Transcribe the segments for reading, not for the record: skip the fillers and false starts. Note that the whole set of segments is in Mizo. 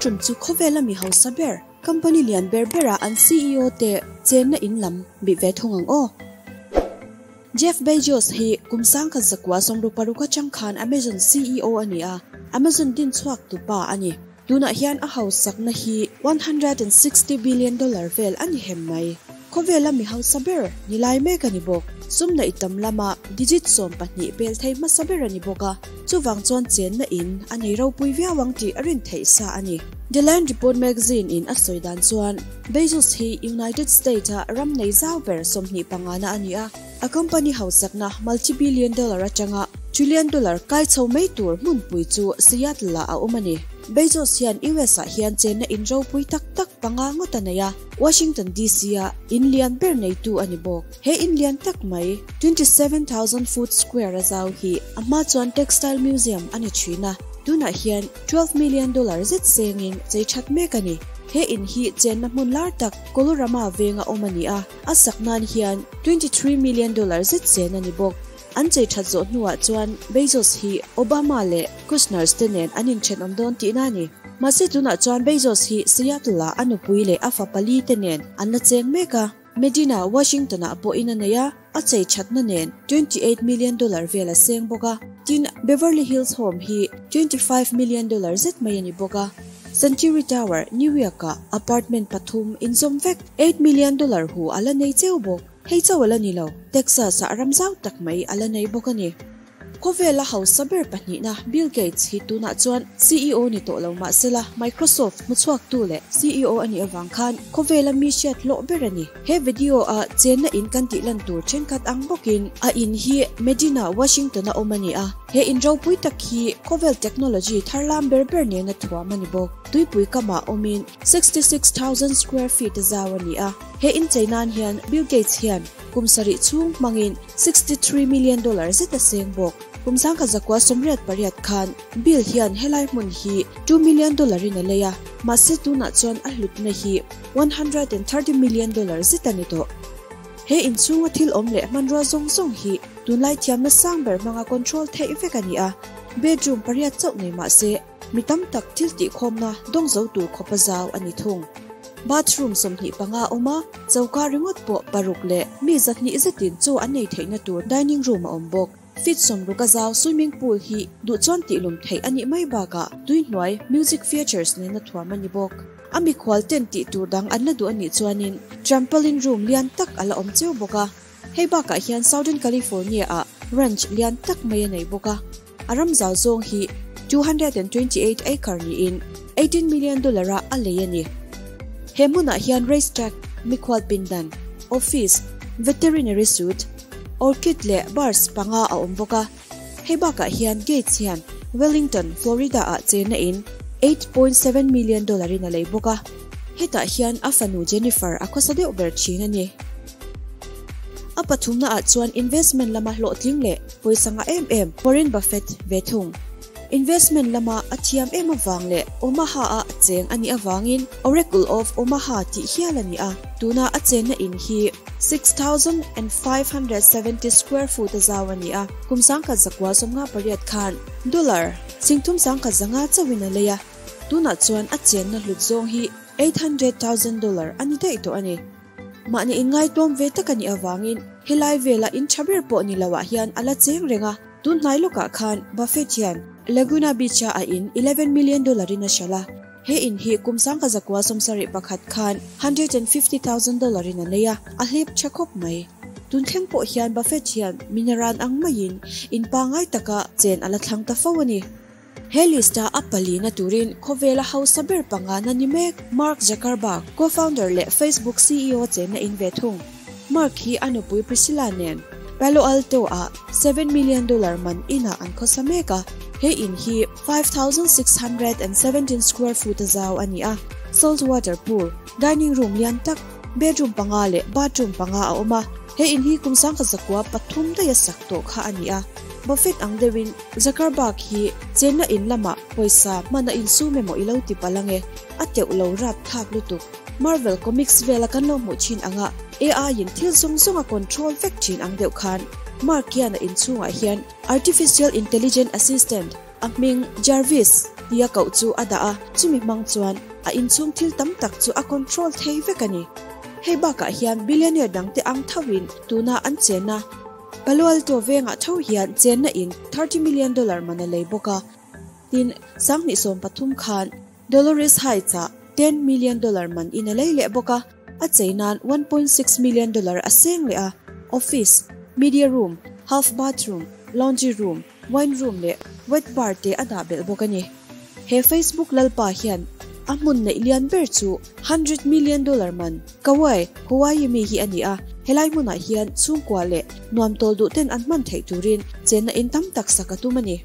tum chu khawvela mi hausa ber, company lian ber bera an CEO te chenna in lam bih ve thung ang aw. Jeff Bezos hi kum 1960 atang khan Amazon CEO a ni a, Amazon din chhuak tu pa a ni. Tunah hian a hausakna hi $160 billion vel a ni hem mai. Khawvela mi hausa ber ni lai mek a ni bawk. Sum neih tam lama digit 12 pel thei hmasa ber a ni bawk a, chuvang chuan chenna in a nei ropui viau ang tih a rin theih sa a ni. The Land Report magazine in a sawi dan chuan Bezos hi United States a ram nei zau ber 25 na a ni a, a company hausakna multi-billion dollar atanga trillion dollar kai chho mai tur hmunpui chu Seattle ah a awm a ni. Bezos hian US ah hian chenna in ropui tak tak panga ngawt a nei a, Washington DC a in lian ber neitu a ni bawk. He in lian tak mai 27,000 foot square a zau hi a hma chuan textile museum a ni thin a, tunah hian $12 million zet sengin chei that mek a ni. He in hi chenna hmun lar tak Colorama venga awm a ni a, a sak nan hian $23 million zet sen a ni bawk. An chei that zawh hnuah chuan Bezos hi Obama leh Kushner te nen an inthenawm dawn tihna a ni. Mahse tunah chuan Bezos hi Seattle ah a nupui leh a fa pali te nen an la cheng mek a. Medina, Washington ah pawh in a nei a, a chei thatna nen $28 million vel a seng bawk a. Tin, Beverly Hills home hi $25 million zet mai a ni bawk a. Century Tower, New York ah apartment pathum inzawm vek $8 million hu a la nei cheu bawk. Hei chauh a la ni lo, Texas ah ram zau tak mai a la nei bawk a ni. Khawvela hausa ber pahnihna Bill Gates hi tunah chuan CEO ni tawh lo mahsela Microsoft hmuchhuak tu leh CEO a nih avang khan khawvela mi hriat hlawh ber a ni. He video a chenna in kan tih lan tur thenkhat ang bawkin a in hi Medina, Washington a awm a ni a. He in ropui tak hi khawvel technology tharlam ber ber nena thuam a ni bawk. Tuipui kamah awmin 66,000 square feet a zau a ni a. He in chei nan hian Bill Gates hian kum sarih chhung hmangin $63 million zet a seng bawk. Kum 1988 khan Bill hian helai hmun hi $2 million in a lei a, mahse tunah chuan a hlutna hi $130 million zet a ni tawh. He in chhunga thil awm leh hmanrua zawng zawng hi tunlai thiamna sang ber hmanga control theih vek a ni a. Bedroom pariat chauh nei mahse mi tam tak thil tih khawmna dawng zo tur khawpa zau a ni thung. Bathroom 25 awm a, choka ringawt pawh paruk leh mi 200 zetin chaw an nei theihna tur dining room a awm bawk. Feet 60 a zau swimming pool hi duh chuan tihlum theih a nih mai bakah tuihnuai music features nena thuam a ni bawk. A mikhual ten tih tur dang an la duh a nih chuanin trampoline room lian tak a la awm cheu bawk a. Hei bakah hian Southern California ah ranch lian tak mai a nei bawk a. A ram zau zawng hi 228 acre niin $18 million a a lei a ni. He hmunah hian racetrack, mikhual pindan, office, veterinary suite, orchid leh bars panga a awm bawk a. Hei bakah hian Gates hian Wellington, Florida ah chenna in $8.7 million in a lei bawk a. Hetah hian a fanu Jennifer a khawsa deuh ber thin a ni. A pathumna ah chuan investment lama hlawhtling leh pawisa nga em em Warren Buffett ve thung. Investment lama a thiam em awang leh Omaha a cheng a nih awangin Oracle of Omaha tih hial a ni a. Tuna a chenna in hi 6,570 square foot a zau a ni a. Kum 1958 khan dollar 3,100 chauhin a lei a. Tunah chuan a chenna hlut zawng hi $800,000 a ni daih tawh a ni. Mahni in ngai tlawm ve tak a nih awangin helai vela in tha ber pawh ni loah hian a la cheng reng a. Tun hnai lawkah khan Buffett hian Laguna Beach a a in $11 million in a hralh a. He in hi kum 1971 khan $150,000 in a nei a, a hlep tha khawp mai. Tun thleng pawh hian Buffett hian minaran ang maiin in pangai taka chen a la thlang ta fo a ni. He list-a a palina turin khawvela hausa ber panga na ni mek Mark Zuckerberg, co-founder leh Facebook CEO chenna in ve thung. Mark hi a nupui Priscilla nen Palo Alto ah $7 million man inah an khawsa mek a. He in hi 5,617 square foot a zau a ni a. Saltwater pool, dining room lian tak, bedroom panga leh bathroom panga a awm a. He in hi kum 1903 daih a sak tawh kha a ni a. Buffett ang deuhin Zuckerberg hi chenna in lama pawisa hmana in sum emaw ilo ti palange a teuh lo rap thlak lutuk. Marvel Comics vela kan lo hmuh thin anga AI in thil zawng zawng a control vek thin ang deuh khan. Mark hian a inchhungah hian Artificial Intelligent Assistant, a hming Jarvis tia koh chu a dah a, chumi hmang chuan a inchhung thil tam tak chu a control thei vek a ni. Hei bakah hian billionaire dangte ang thoin tuna an chenna Palo Alto vengah tho hian chenna in $30 million man a lei bawk a. Tin, 2013 khan Dolores Heights-ah $10 million man in a lei leh bawk a, a chei nan $1.6 million a seng leh a. Office, media room, half bathroom, laundry room, wine room leh wet bar te a dah belh bawk a ni. He Facebook lalpa hian a hmun neih lian ber chu $100 million man Kauai, Hawaii mi hi a ni a, helai hmunah hian chhungkua leh nuam tawl duh ten an hman theih turin chenna in tam tak sak a tum a ni.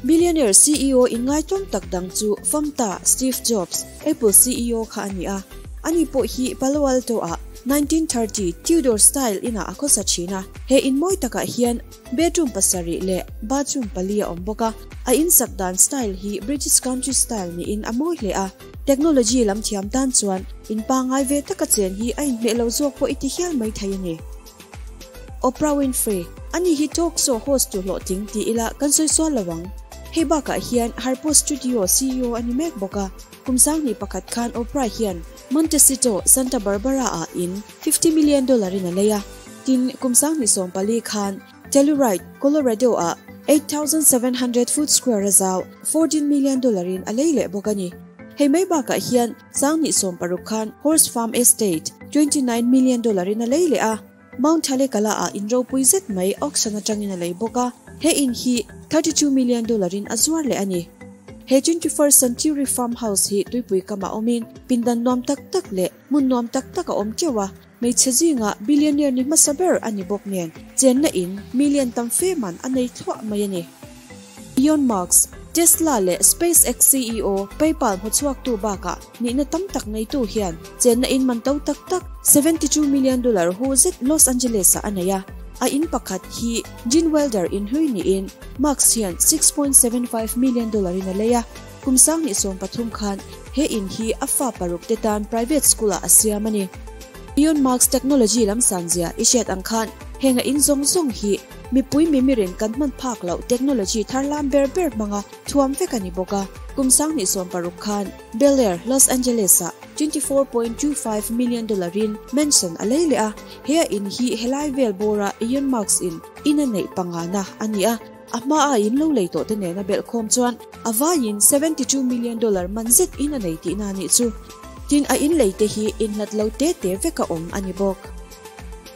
Billionaire CEO inngaitawm tak dang chu famta Steve Jobs, Apple CEO kha a ni a. Ani pawh hi Palo Alto-ah 1930 Tudor style inah a khawsa thin a. He in mawi takah hian bedroom pasarih leh bathroom pali a awm bawk a. A insak dan style hi British country style niin a mawi hle a. Technology lam thiam tan chuan in pangai ve taka chen hi a inhmeh lo zawk pawh i ti hial mai thei a ni. Oprah Winfrey, Ani hi talk show host tu hlawhtling ti ila kan sawi sual lo ang. Hei bakah hian Harpo Studio CEO a ni mek bawk a. Kum 2001 khan Oprah hian Montecito, Santa Barbara-ah in $50 million in a lei a. Tin, kum 2014 khan Telluride, Colorado-ah 8,700 foot square a zau $14 million in a lei leh bawk a ni. Hei mai bakah hian 2016 khan Horse Farm Estate $29 million in a lei leh a. Mount Halekala-ah in ropui zet mai auction atangin a lei bawk a. He in hi $32 million in a zuar leh a ni. He 21st Century Farmhouse hi tuipui kamah awmin pindan nuam tak tak leh hmun nuam tak tak a awm teuh a. Hmeichhe zinga billionaire ni hmasa ber a ni bawk nen chenna in million tam fe man a nei thluah mai a ni. Elon Musk, Tesla leh SpaceX CEO, PayPal hmuchhuaktu bakah nihna tam tak neitu hian chenna in man to tak tak $72 million hu zet Los Angeles-ah a nei a. A in pakhat hi Gene Wilder in hlui niin Musk hian $6.75 million in a lei a. Kum 2013 khan he in hi a fa paruk te tan private school-ah a siam a ni. Elon Musk technology lam sanzia i hriat ang khan henga in zawng zawng hi mipui mimirin kan hman phak loh technology thar lam ber ber hmanga thuam vek a ni bawk a. Kum 2016 khan Bel Air, Los Angeles-ah $24.25 million in mansion a lei leh a. He a in hi helai vel bawra Elon Musk in in a neih pangana a ni a. A hma a in lo lei tawh te nen a belh khawm chuan a vaiin $72 million man zet in a nei tihna anih chu. Tin, a in lei te hi inhlat lo te te vek a awm a ni bawk.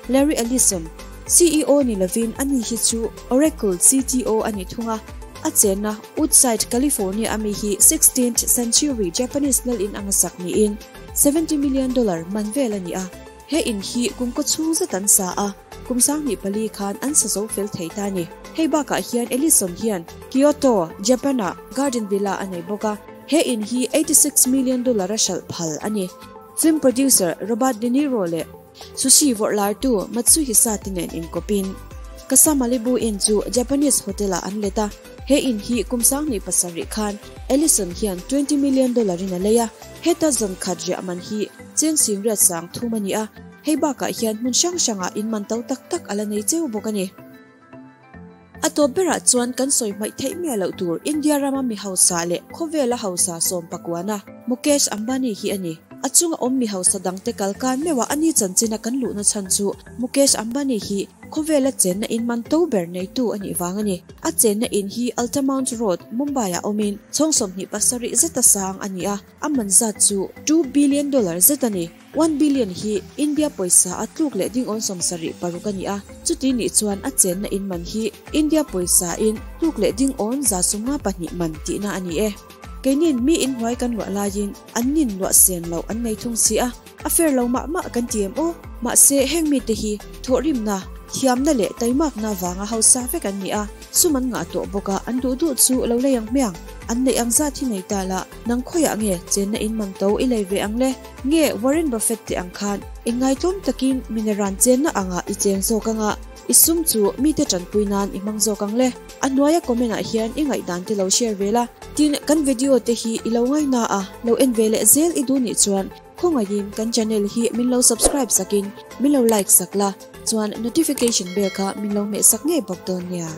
Larry Ellison, CEO ni lovin ani hi chu Oracle CTO a ni thung a. A chenna Woodside, California ami hi 16th century Japanese lal in anga sak niin $70 million man vel a ni a. He in hi kum kaw chhung zet an sa a, kum 2004 khan an sa zo fel thei ta ni. Hei bakah hian Ellison hian Kyoto, Japan-ah garden villa a nei bawk a. He in hi $86 million a hralh phal a ni. Film producer Robert De Niro leh sushi vawrhlartu Matsuhisa te nen inkawpin Casa Malibu Inn chu Japanese hotel-ah an let a. He in hi kum 2007 khan Ellison hian $20 million in a lei a. Heta zan khat riah man hi cheng sing riat 30,000 a ni a. Hei bakah hian hmun hrang hrangah in man to tak tak a la nei cheu bawk a ni. A tawp berah chuan kan sawi hmaih theih miah loh tur India rama mi hausa leh khawvela hausa sawm pakuana Mukesh Ambani hi a ni. A chunga awm mi hausa dangte kalkan meuha ani chanchina kan luhna chhan chu Mukesh Ambani hi khawvela chenna in man to ber neitu a nih vang a ni. A chenna in hi Altamount Road, Mumbai-ah awmin chhawng 27 zeta sang a ni a. A man zat chu $2 billion zet a ni. 1 billion hi India pawisa a tluk leh ding awn 76 a ni a. Chuti nih chuan a chenna in man hi India pawisa in tluk leh ding awn 152 man tihna a ni e. Keinin mi in hnuai kan luah laiin an nin luah sen loh an nei thung si a. A fair lo mah mah kan ti em aw. Mahse heng mi te hi thawhrimna, thiamna leh taimakna vanga hausa vek an ni a. Sum an ngah tawh bawk a, an duh duh chu lo lei ang hmiang. An neih ang zat hi nei ta la, nang khawiah nge chenna in man to i lei ve ang le. Nge Warren Buffett te ang khan inngaitlawm takin mineran chenna anga i cheng zawk anga i sum chu mi te tanpui nan i hmang zawk ang le. A hnuaia comment ah hian i ngaihdan te lo share ve la. Tin, kan video te hi i lo ngaina a, lo en ve leh zel i duh nih chuan khawngaihin kan channel hi min lo subscribe sakin min lo like sak la. Chuan notification bell kha min lo hmeh sak ngei bawk dawn nia.